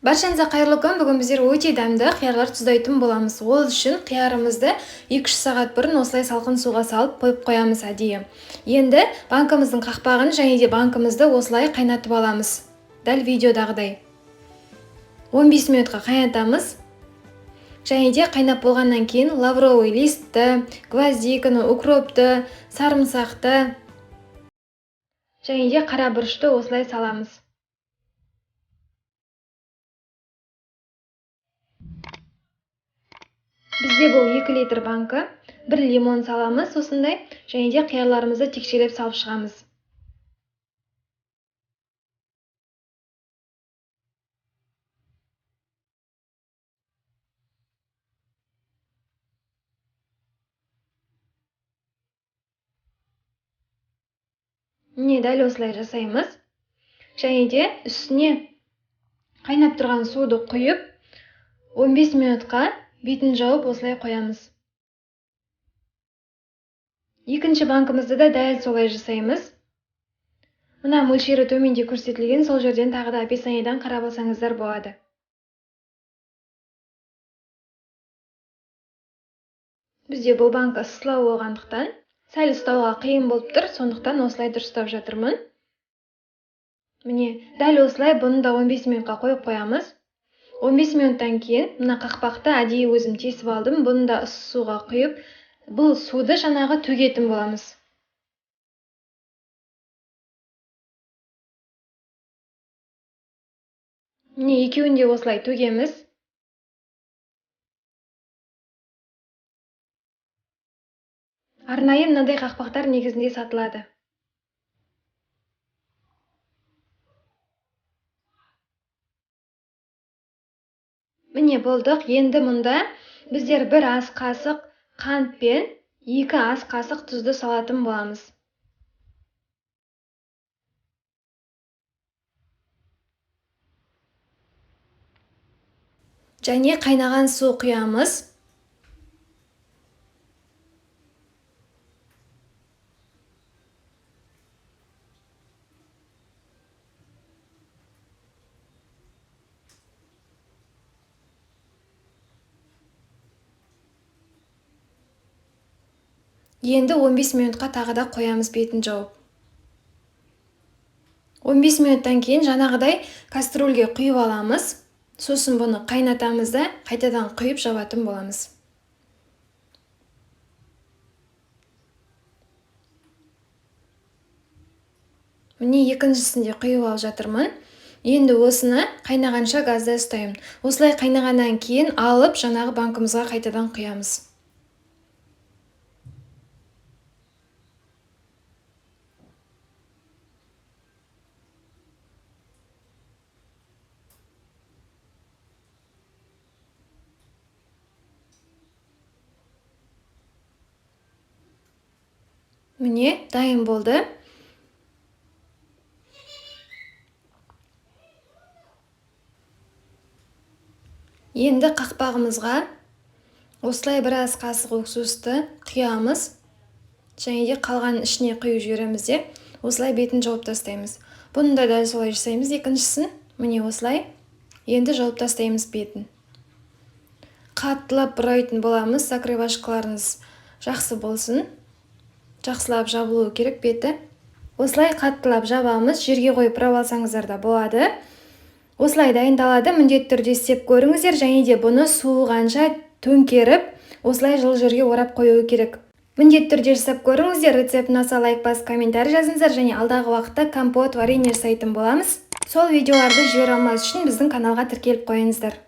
Баршаңызға қайырлы күн. Бүгін біздер өте дәмді қиярлар тұздайтын боламыз. Ол үшін қиярымызды 2-3 сағат бұрын осылай салқын суға салып қойып қоямыз әдейі. Енді банкіміздің қақпағын және де банкімізді осылай қайнатып аламыз. Дәл видеодағыдай. 15 минутқа қайнатамыз. Және де қайнап болғаннан кейін лавровый листті, гвоздиканы, укропты, сарымсақты және де қара бұрышты осылай саламыз. Бізде бұл 2 литр банкі, 1 лимон саламыз осындай, және де қиярларымызды текшелеп салып шығамыз. Міне дәл осылай жасаймыз. Және де үстіне қайнап тұрған суды құйып, 15 минутқа бетін жауып осылай қоямыз. Екінші банкімізді де дәл солай жасаймыз. Мына мөлшері төменде көрсетілген, сол жерден тағы да описаниедан қарап алсаңыздар болады. Бізде бұл банка ысылау болғандықтан сәл ұстауға қиын болып тұр, сондықтан осылай дұрыстап жатырмын. Міне, дәл осылай бұны да 15 минутқа қойып қоямыз. 15 минуттан кейін мына қақпақты әдейі өзім тесіп алдым, бұны да ыссы суға құйып, бұл суды жаңағы төгетін боламыз. Міне, екеуін де осылай төгеміз. Арнайы мынандай қақпақтар негізінде сатылады. Міне болдық. Енді мұнда біздер 1 ас қасық қант пен 2 ас қасық тұзды салатын боламыз. Және қайнаған су құямыз. Енді 15 минутқа тағы да қоямыз бетін жауып. 15 минуттан кейін жаңағыдай кастрюльге құйып аламыз. Сосын бұны қайнатамыз да қайтадан құйып жабатын боламыз. Міне екіншісін де құйып алып жатырмын. Енді осыны қайнағанша газда ұстаймын. Осылай қайнағаннан кейін алып жаңағы банкімізге қайтадан құямыз. Міне, дайын болды. Енді қақпағымызға осылай бір ас қасық уксусты құямыз. Және де қалғанын ішіне құйып жібереміз де, осылай бетін жауып тастаймыз. Бұны да дәл солай жасаймыз екіншісін. Міне осылай. Енді жауып тастаймыз бетін. Қаттылап бұрайтын боламыз. Закрывашкаларыңыз жақсы болсын. Жақсылап жабылуы керек беті. Осылай қаттылап жабамыз. Жерге қойып бұрап алсаңыздар да болады. Осылай дайындалады. Міндетті түрде істеп көріңіздер. Және де бұны суығанша төңкеріп, осылай жылы жерге орап қою керек. Міндетті түрде жасап көріңіздер. Рецепт ұнаса лайк басып комментарий жазыңыздар. Және алдағы уақытта компот, варенье жасайтын боламыз. Сол видеоларды жібере алмас үшін біздің каналға тіркеліп қойыңыздар.